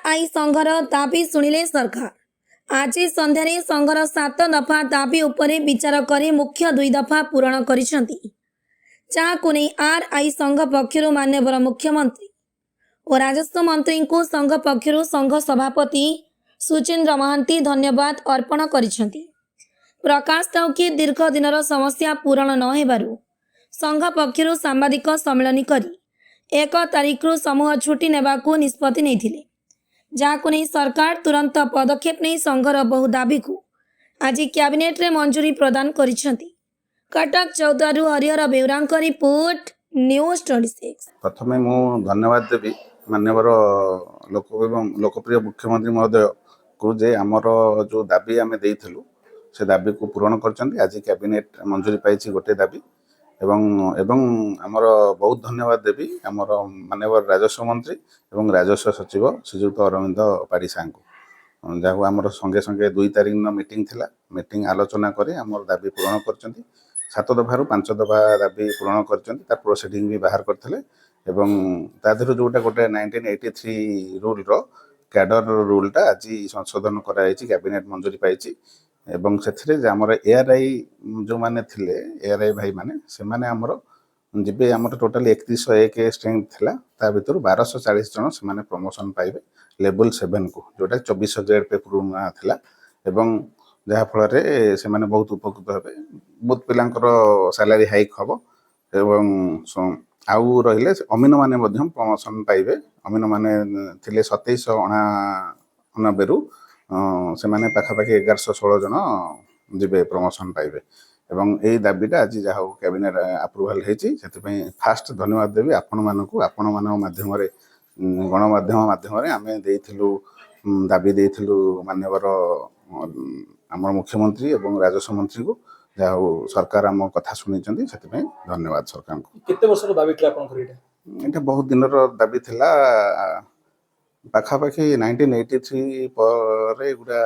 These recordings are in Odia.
ଆର୍ I ସଂଘର ଦାବି ଶୁଣିଲେ ସରକାର। ଆଜି ସନ୍ଧ୍ୟାରେ ସଂଘର ସାତ ଦଫା ଦାବି ଉପରେ ବିଚାର କରି ମୁଖ୍ୟ ଦୁଇ ଦଫା ପୂରଣ କରିଛନ୍ତି, ଯାହାକୁ ନେଇ ଆର୍ I ସଂଘ ପକ୍ଷରୁ ମାନ୍ୟବର ମୁଖ୍ୟମନ୍ତ୍ରୀ ଓ ରାଜସ୍ୱ ମନ୍ତ୍ରୀଙ୍କୁ ସଂଘ ପକ୍ଷରୁ ସଂଘ ସଭାପତି ସୁଚେନ୍ଦ୍ର ମହାନ୍ତି ଧନ୍ୟବାଦ ଅର୍ପଣ କରିଛନ୍ତି। ପ୍ରକାଶ ଥାଉକି, ଦୀର୍ଘ ଦିନର ସମସ୍ୟା ପୂରଣ ନ ହେବାରୁ ସଂଘ ପକ୍ଷରୁ ସାମ୍ବାଦିକ ସମ୍ମିଳନୀ କରି 1 ତାରିଖରୁ ସମୂହ ଛୁଟି ନେବାକୁ ନିଷ୍ପତ୍ତି ନେଇଥିଲେ, ଯାହାକୁ ନେଇ ସରକାର ତୁରନ୍ତ ପଦକ୍ଷେପ ନେଇ ସଂଘର ବହୁ ଦାବିକୁ ଆଜି କ୍ୟାବିନେଟରେ ମଞ୍ଜୁରୀ ପ୍ରଦାନ କରିଛନ୍ତି। କଟକ ଚୌଦ୍ୱାରରୁ ହରିହର ବେଉରାଙ୍କ ରିପୋର୍ଟ, ନ୍ୟୁଜ୍ 26। ପ୍ରଥମେ ମୁଁ ଧନ୍ୟବାଦ ଦେବି ମାନ୍ୟବର ଲୋକ ଏବଂ ଲୋକପ୍ରିୟ ମୁଖ୍ୟମନ୍ତ୍ରୀ ମହୋଦୟକୁ ଯେ ଆମର ଯେଉଁ ଦାବି ଆମେ ଦେଇଥିଲୁ, ସେ ଦାବିକୁ ପୂରଣ କରିଛନ୍ତି। ଆଜି କ୍ୟାବିନେଟ୍ ମଞ୍ଜୁରୀ ପାଇଛି ଗୋଟେ ଦାବି। ଏବଂ ଆମର ବହୁତ ଧନ୍ୟବାଦ ଦେବି ଆମର ମାନ୍ୟବର ରାଜସ୍ୱ ମନ୍ତ୍ରୀ ଏବଂ ରାଜସ୍ୱ ସଚିବ ଶ୍ରୀଯୁକ୍ତ ଅରବିନ୍ଦ ପାଢ଼ୀ ସାର୍ଙ୍କୁ, ଯାହାକୁ ଆମର ସଙ୍ଗେ ସଙ୍ଗେ 2 ତାରିଖ ଦିନ ମିଟିଂ ଥିଲା। ମିଟିଂ ଆଲୋଚନା କରି ଆମର ଦାବି ପୂରଣ କରିଛନ୍ତି। ସାତ ଦଫାରୁ ପାଞ୍ଚ ଦଫା ଦାବି ପୂରଣ କରିଛନ୍ତି। ତାର ପ୍ରୋସିଡ଼ିଂ ବି ବାହାର କରିଥିଲେ ଏବଂ ତା ଦେହରୁ ଯେଉଁଟା ଗୋଟେ 1983 ରୁଲ୍ର କ୍ୟାଡର ରୁଲ୍ଟା ଆଜି ସଂଶୋଧନ କରାଯାଇଛି, କ୍ୟାବିନେଟ୍ ମଞ୍ଜୁରୀ ପାଇଛି। ଏବଂ ସେଥିରେ ଯେ ଆମର ଏଆର୍ଆଇ ଯେଉଁମାନେ ଥିଲେ, ଏଆର୍ଆଇ ଭାଇମାନେ, ସେମାନେ ଆମର ଯିବେ। ଆମର ଟୋଟାଲି 3101 ଷ୍ଟ୍ରେଙ୍ଗଥ ଥିଲା, ତା ଭିତରୁ 1240 ଜଣ ସେମାନେ ପ୍ରମୋସନ୍ ପାଇବେ ଲେବୁଲ୍ 7କୁ, ଯେଉଁଟା 24 ଗ୍ରେଡ୍ ପେ ପୁରୁଣା ଥିଲା। ଏବଂ ଯାହାଫଳରେ ସେମାନେ ବହୁତ ଉପକୃତ ହେବେ, ବହୁତ ପିଲାଙ୍କର ସାଲାରୀ ହାଇକ୍ ହେବ। ଏବଂ ଆଉ ରହିଲେ ଅମିନମାନେ ମଧ୍ୟ ପ୍ରମୋସନ୍ ପାଇବେ। ଅମିନମାନେ ଥିଲେ 2789ରୁ ସେମାନେ ପାଖାପାଖି 1116 ଜଣ ଯିବେ, ପ୍ରମୋସନ୍ ପାଇବେ। ଏବଂ ଏଇ ଦାବିଟା ଆଜି ଯାହା ହଉ କ୍ୟାବିନେଟ୍ ଆପ୍ରୁଭାଲ୍ ହେଇଛି। ସେଥିପାଇଁ ଫାଷ୍ଟ ଧନ୍ୟବାଦ ଦେବି ଆପଣମାନଙ୍କୁ। ଆପଣମାନଙ୍କ ମାଧ୍ୟମରେ, ଗଣମାଧ୍ୟମ ମାଧ୍ୟମରେ ଆମେ ଦେଇଥିଲୁ, ଦାବି ଦେଇଥିଲୁ ମାନ୍ୟବର ଆମର ମୁଖ୍ୟମନ୍ତ୍ରୀ ଏବଂ ରାଜସ୍ୱ ମନ୍ତ୍ରୀଙ୍କୁ। ଯାହା ହଉ ସରକାର ଆମ କଥା ଶୁଣିଛନ୍ତି, ସେଥିପାଇଁ ଧନ୍ୟବାଦ ସରକାରଙ୍କୁ। କେତେ ବର୍ଷର ଦାବି ଥିଲା ଆପଣଙ୍କର ଏଇଟା? ଏଇଟା ବହୁତ ଦିନର ଦାବି ଥିଲା। ପାଖାପାଖି 1983 ପରେ ଏଗୁଡ଼ା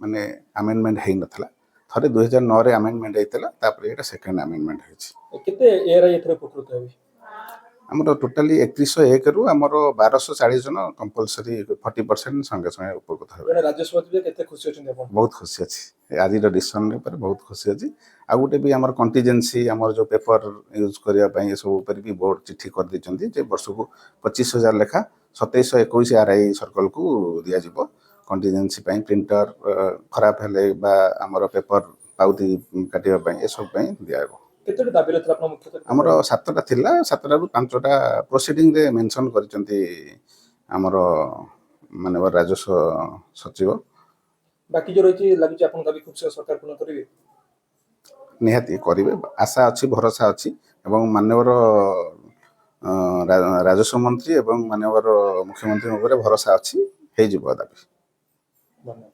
ମାନେ ଆମେଣ୍ଡମେଣ୍ଟ ହେଇନଥିଲା। ଥରେ 2009ରେ ଆମେଣ୍ଡମେଣ୍ଟ ହେଇଥିଲା, ତାପରେ ଏଇଟା ସେକେଣ୍ଡ ଆମେଣ୍ଡମେଣ୍ଟ ହେଇଛି। କେତେ ଏଆର୍ଆଇ ଏଥିରେ ଉପକୃତ ହେବେ? ଆମର ଟୋଟାଲି 3101ରୁ ଆମର 1240 ଜଣ କମ୍ପଲସରି 40% ସଙ୍ଗେ ସଙ୍ଗେ ଉପକୃତ ହେବେ। ଜଣେ ରାଜସ୍ୱ ମନ୍ତ୍ରୀ, କେତେ ଖୁସି ଅଛନ୍ତି ଆପଣ? ବହୁତ ଖୁସି ଅଛି। ଆଜିର ଡିସିସନ୍ ଉପରେ ବହୁତ ଖୁସି ଅଛି। ଆଉ ଗୋଟେ ବି ଆମର କଣ୍ଟିଜେନ୍ସି, ଆମର ଯେଉଁ ପେପର ୟୁଜ୍ କରିବା ପାଇଁ, ଏସବୁ ଉପରେ ବି ବୋର୍ଡ଼ ଚିଠି କରିଦେଇଛନ୍ତି ଯେ ବର୍ଷକୁ 25,000 ଲେଖା 2721 ଆର୍ I ସର୍କଲକୁ ଦିଆଯିବ କଣ୍ଟିଜେନ୍ସି ପାଇଁ, ପ୍ରିଣ୍ଟର ଖରାପ ହେଲେ ବା ଆମର ପେପର ପାଉତି କାଟିବା ପାଇଁ, ଏସବୁ ପାଇଁ ଦିଆଯିବ। କେତୋଟି ଦାବି ରହିଥିଲା ଆପଣ ମୁଖ୍ୟତଃ? ଆମର ସାତଟା ଥିଲା। ସାତଟାରୁ ପାଞ୍ଚଟା ପ୍ରୋସିଡ଼ିଂରେ ମେନସନ୍ କରିଛନ୍ତି ଆମର ମାନ୍ୟବର ରାଜସ୍ୱ ସଚିବ। ବାକି ଯୋଉ ରହିଛି, ଲାଗୁଛି ଆପଣଙ୍କ ଦାବି ଖୁବ୍ ଶୀଘ୍ର ସରକାର ପୂରଣ କରିବେ? ନିହାତି କରିବେ, ଆଶା ଅଛି, ଭରସା ଅଛି। ଏବଂ ମାନ୍ୟବର ରାଜସ୍ୱ ମନ୍ତ୍ରୀ ଏବଂ ମାନ୍ୟବର ମୁଖ୍ୟମନ୍ତ୍ରୀଙ୍କ ଉପରେ ଭରସା ଅଛି, ହେଇଯିବ ଦାବି। ଧନ୍ୟବାଦ।